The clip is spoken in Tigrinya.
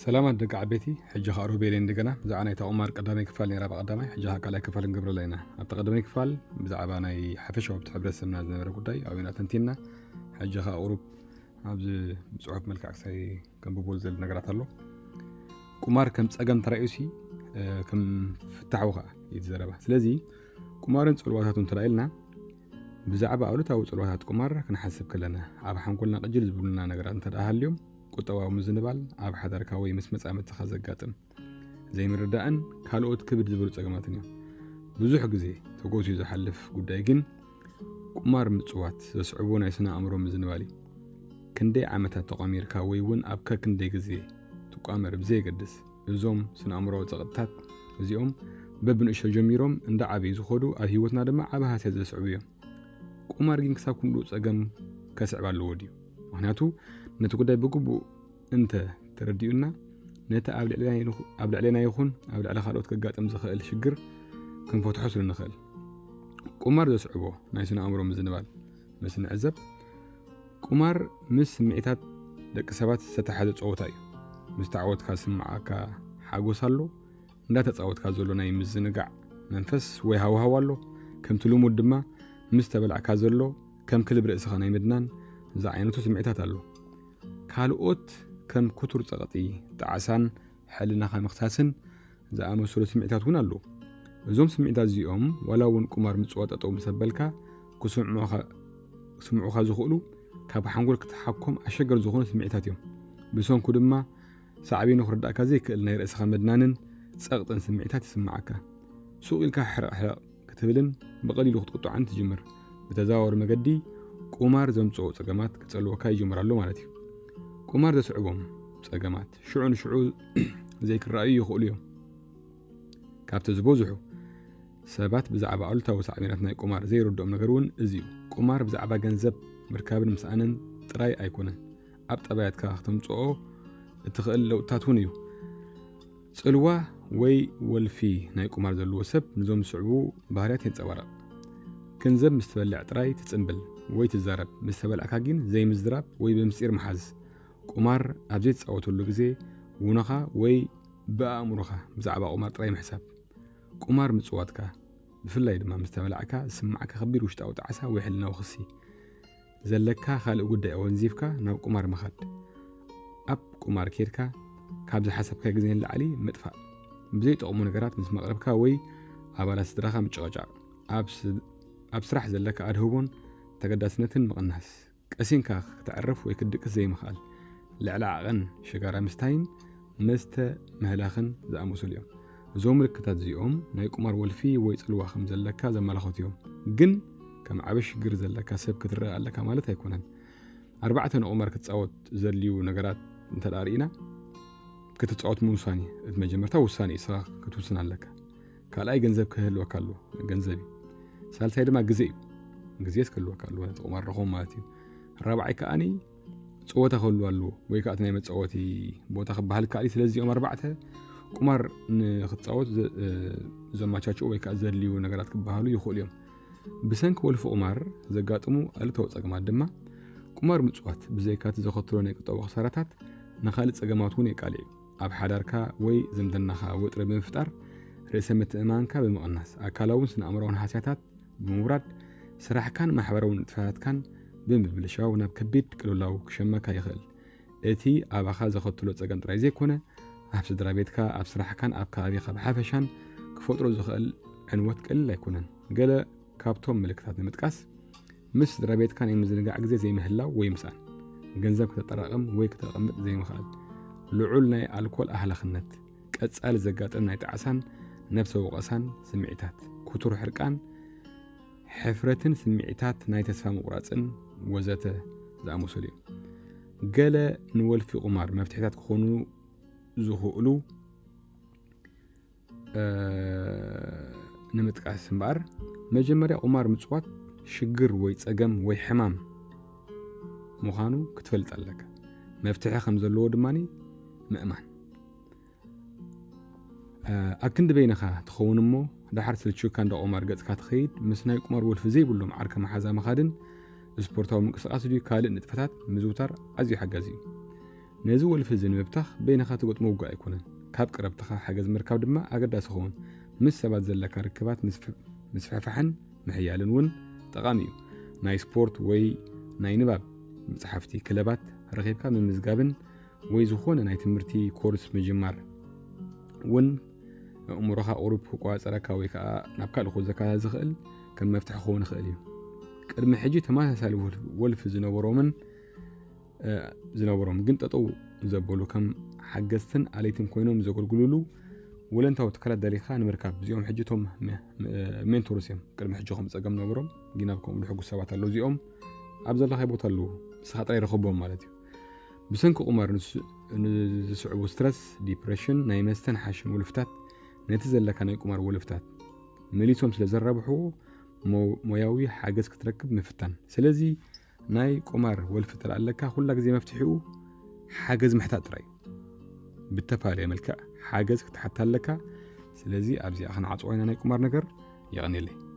ሰላማት ደቂ ዓበይቲ፣ ሕጂ ኸኣ ሮቤል እየ እንደገና። ብዛዕባ ናይታ ቁማር ቀዳማይ ክፋል ነይራ ብቐዳማይ፣ ሕጂ ኸኣ ካልኣይ ክፋል ክንገብረላ ኢና። ኣብቲ ቀዳማይ ክፋል ብዛዕባ ናይ ሓፈሻዊ ኣብቲ ሕብረተሰብና ዝነበረ ጉዳይ ኣብና ተንቲንና፣ ሕጂ ኸኣ ቁሩብ ኣብዚ ብጽሑፍ መልክዕ ክሳይ ከንብቦ ዝደሊ ነገራት ኣሎ። ቁማር ከም ጸገም ተራእዩሲ፣ እ፣ ከም ፍታሕዊ ኸኣ እዩ እቲ ዘረባ። ስለዚ ቁማርን ጽልዋታቱ እንተ ኢልና፣ ብዛዕባ ኣሉታዊ ጽልዋታት ቁማር ክንሓስብ ከለና፣ ኣብ ሓንጎልና ቅጅል ዝብሉና ነገራት እንተ ደኣ ሃልዮም፣ ቁጠባዊ ምዝንባል፣ ኣብ ሓዳርካ ወይ ምስ መጻምድትኻ ዘጋጥም ዘይምርዳእን ካልኦት ክብድ ዝበሉ ጸገማትን እዮም። ብዙሕ ግዜ ተጎስዩ ዝሓልፍ ጉዳይ ግን ቁማር ምጽዋት ዘስዕቦ ናይ ስነ ኣእምሮ ምዝንባል እዩ። ክንደይ ዓመታት ተቋሚርካ ወይ እውን ኣብ ከክንደይ ግዜ ትቋመር ብዘየገድስ፣ እዞም ስነ ኣእምሮዊ ጸቕጥታት እዚኦም በብንእሽቶ ጀሚሮም እንዳ ዓበዩ ዝኸዱ፣ ኣብ ህይወትና ድማ ዓቢ ሃስያ ዘስዕቡ እዮም። ቁማር ግን ክሳብ ክንድኡ ጸገም ከስዕብ ኣለዎ ድዩ? ምኽንያቱ ነቲ ጉዳይ ብግቡእ እንተ ተረዲኡና፣ ነቲ ኣብ ልዕሌና ይኹ-፣ ኣብ ልዕሌና ይኹን ኣብ ልዕሊ ካልኦት ከጋጥም ዝኽእል ሽግር ክንፈትሖ ስለ ንኽእል። ቁማር ዘስዕቦ ናይ ስነ ኣእምሮ ምዝንባል ምስ ንዕዘብ፣ ቁማር ምስ ስምዒታት ደቂ ሰባት ዝተተሓዘ ጸወታ እዩ። ምስ ተዓወትካ ዝስምዓካ ሓጎስ ኣሎ፣ እንዳተጻወትካ ዘሎ ናይ ምዝንጋዕ መንፈስ ወይ ሃዋህው ኣሎ፣ ከምቲ ልሙድ ድማ ምስ ተበላዕካ ዘሎ ከም ክልብ ርእስኻ ናይ ምድናን ዝዓይነቱ ስምዒታት ኣሎ። ካልኦት ከም ክቱር ጸቕጢ፣ ጣዕሳን ሕልናኻ ምኽሳስን ዝኣመሰሉ ስምዒታት እውን ኣለዉ። እዞም ስምዒታት እዚኦም ዋላ እውን ቁማር ምጽዋት ጠጠው ምስ ኣበልካ ክስምዑኻ፣ ክስምዑኻ ዝኽእሉ ካብ ሓንጎል ክትሓኮም ኣሸገር ዝኾኑ ስምዒታት እዮም። ብሰንኩ ድማ ሳዕቤኑ ክርዳእካ ዘይክእል ናይ ርእስኻ ምድናንን ጸቕጥን ስምዒታት ይስምዓካ። ሱቕ ኢልካ ሕርቕ ሕርቕ ክትብልን ብቐሊሉ ክትቁጥዖን ትጅምር። ብተዘዋዋሪ መገዲ ቁማር ዘምጽኦ ጸገማት ክጸልወካ ይጅምር ኣሎ ማለት እዩ። ቁማር ዘስዕቦም ጸገማት ሽዑ ንሽዑ ዘይክረኣዩ ይኽእሉ እዮም። ካብቲ ዝበዝሑ ሰባት ብዛዕባ ኣሉታዊ ሳዕቤናት ናይ ቁማር ዘይርድኦም ነገር እውን እዚ እዩ። ቁማር ብዛዕባ ገንዘብ ምርካብን ምስኣንን ጥራይ ኣይኮነን፣ ኣብ ጠባያትካ ክተምጽኦ እትኽእል ለውጥታት እውን እዩ። ጽልዋ ወይ ወልፊ ናይ ቁማር ዘለዎ ሰብ ንዞም ዝስዕቡ ባህርያት የንጸባርቕ። ገንዘብ ምስ ትበልዕ ጥራይ ትጽምብል ወይ ትዛረብ፣ ምስ ተበላዕካ ግን ዘይምዝራብ ወይ ብምስጢር ምሓዝ። ቁማር ኣብ ዘይትጻወተሉ ግዜ ውኖኻ ወይ ብኣእምሮኻ ብዛዕባ ቁማር ጥራይ ምሕሳብ። ቁማር ምጽዋትካ፣ ብፍላይ ድማ ምስ ተበላዕካ ዝስምዓካ ከቢድ ውሽጣዊ ጣዕሳ ወይ ሕልናዊ ክሲ ዘለካ ካልእ ጉዳይ ኣወንዚፍካ ናብ ቁማር ምኻድ። ኣብ ቁማር ኬድካ ካብ ዝሓሰብካዮ ግዜ ንላዕሊ ምጥፋእ። ብዘይጠቕሙ ነገራት ምስ መቕርብካ ወይ ኣባላት ስድራኻ ምጭቕጫቕ። ኣብ ስ-፣ ኣብ ስራሕ ዘለካ ኣድህቦን ተገዳስነትን ምቕናስ። ቀሲንካ ክተዕርፍ ወይ ክትድቅስ ዘይምኽኣል። ልዕሊ ዓቐን ሽጋራ ምስታይን መስተ ምህላኽን ዝኣመሰሉ እዮም። እዞም ምልክታት እዚኦም ናይ ቁማር ወልፊ ወይ ጽልዋ ከም ዘለካ ዘመላኽቱ እዮም። ግን ከም ዓቢ ሽግር ዘለካ ሰብ ክትረኣ ኣለካ ማለት ኣይኮነን። ኣርባዕተ ንቁማር ክትጻወት ዘድልዩ ነገራት እንተ ደኣ ርኢና፣ ክትጻወት ምውሳን እዩ። እቲ መጀመርታ ውሳኔ እዩ፣ ንስኻ ክትውስን ኣለካ። ካልኣይ ገንዘብ ክህልወካ ኣለዎ፣ ገንዘብ እዩ። ሳልሳይ ድማ ግዜ እዩ፣ ግዜስ ክህልወካ ኣለዎ ነቲ ቁማር ረኸቡ ማለት እዩ። ራብዓይ ከኣኒ ጸወታ ክህሉ ኣለዎ፣ ወይ ከኣ እቲ ናይ መጻወቲ ቦታ ክበሃል ይከኣል እዩ። ስለዚ እዚኦም ኣርባዕተ ቁማር ንክትጻወት ዘ-፣ እ፣ ዘመቻችኡ ወይ ከኣ ዘድልዩ ነገራት ክበሃሉ ይኽእሉ እዮም። ብሰንኪ ወልፊ ቁማር ዘጋጥሙ ኣሉታዊ ጸገማት ድማ፣ ቁማር ምጽዋት ብዘይካ እቲ ዘኸትሎ ናይ ቁጠባዊ ክሳራታት ንኻልእ ጸገማት እውን የቃልዕ እዩ። ኣብ ሓዳርካ ወይ ዝምድናኻ ወጥሪ ብምፍጣር፣ ርእሰ ምትእምማንካ ብምቕናስ፣ ኣካላውን ስነ ኣእምሮኣውን ሃስያታት ብምውራድ፣ ስራሕካን ማሕበራዊ ንጥፈታትካን ብምብልሻው ናብ ከቢድ ቅልውላው ክሸመካ ይኽእል። እቲ ኣባኻ ዘኸትሎ ጸገም ጥራይ ዘይኮነ፣ ኣብ ስድራ ቤትካ፣ ኣብ ስራሕካን ኣብ ከባቢኻ ብሓፈሻን ክፈጥሮ ዝኽእል ዕንወት ቀሊል ኣይኮነን። ገለ ካብቶም ምልክታት ንምጥቃስ፣ ምስ ስድራ ቤትካ ናይ ምዝንጋዕ ግዜ ዘይምህላው ወይ ምስኣን፣ ገንዘብ ከተጠራቕም ወይ ከተቐምጥ ዘይምኽኣል፣ ልዑል ናይ ኣልኮል ኣህላኽነት፣ ቀጻሊ ዘጋጥም ናይ ጣዕሳን ነብሰ ወቐሳን ስምዒታት፣ ክቱር ሕርቃን፣ ሕፍረትን ስምዒታት ናይ ተስፋ ምቑራጽን ወዘተ ዝኣመሰሉ እዮም። ገለ ንወልፊ ቁማር መፍትሒታት ክኾኑ ዝኽእሉ፣ እ፣ ንምጥቃስ እምበኣር፣ መጀመርያ ቁማር ምጽዋት ሽግር ወይ ጸገም ወይ ሕማም ምዃኑ ክትፈልጥ ኣለካ። መፍትሒ ከም ዘለዎ ድማ ምእማን። እ፣ ኣብ ክንዲ በይንኻ ትኸውን እሞ፣ ደሓር ስልችካ እንዳ ቁማር ገጽካ ትኸይድ፣ ምስ ናይ ቁማር ወልፊ ዘይብሎም ዓርከ መሓዛ ምኻድን ስፖርታዊ ምንቅስቃስ ድዩ ካልእ ንጥፈታት ምዝውታር ኣዝዩ ሓጋዚ እዩ። ነዚ ወልፊ እዚ ንምብታኽ በይንኻ ትገጥሞ ውግእ ኣይኮነን። ካብ ቅረብትኻ ሓገዝ ምርካብ ድማ ኣገዳሲ ይኸውን። ምስ ሰባት ዘለካ ርክባት ምስፍሕፋሕን ምሕያልን እውን ጠቓሚ እዩ። ናይ ስፖርት ወይ ናይ ንባብ መጽሓፍቲ ክለባት ረኺብካ ምምዝጋብን ወይ ዝኾነ ናይ ትምህርቲ ኮርስ ምጅማር እውን ኣእምሮኻ ቁሩብ ክቆጻጸረካ ወይ ከዓ ናብ ካልእ ክወስደካ ዝኽእል ከም መፍትሒ ክኸውን ይኽእል እዩ። ቅድሚ ሕጂ ተመሳሳሊ ወልፊ ዝነበሮምን ዝነበሮም ግን ጠጠው ዘበሉ ከም ሓገዝትን ኣለይትን ኮይኖም ዘገልግሉሉ ወለንታዊ ትካላት ደሊኻ ንምርካብ እዚኦም ሕጂ እቶም ሜንቶርስ እዮም። ቅድሚ ሕጂ ከም ፀገም ነበሮም ግን ኣብ ከምኡ ሕጉስ ሰባት ኣለዉ። እዚኦም ኣብ ዘለኻይ ቦታ ኣለዉ። ንስኻ ጥራይ ረኸቦም ማለት እዩ። ብሰንኪ ቁማር ንዝስዕቡ ስትረስ፣ ዲፕሬሽን፣ ናይ መስተን ሓሽን ውልፍታት ነቲ ዘለካ ናይ ቁማር ወልፍታት መሊሶም ስለ ዘራብሕዎ ሞያዊ ሓገዝ ክትረክብ ምፍታን። ስለዚ ናይ ቁማር ወልፊ ተለኣለካ ኩላ ግዜ መፍትሒኡ ሓገዝ ምሕታት ጥራይ። ብተፈላለየ መልክዕ ሓገዝ ክትሓታ ኣለካ። ስለዚ ኣብዚኣ ክንዓጽዋ ኢና ናይ ቁማር ነገር። የቐንየለይ።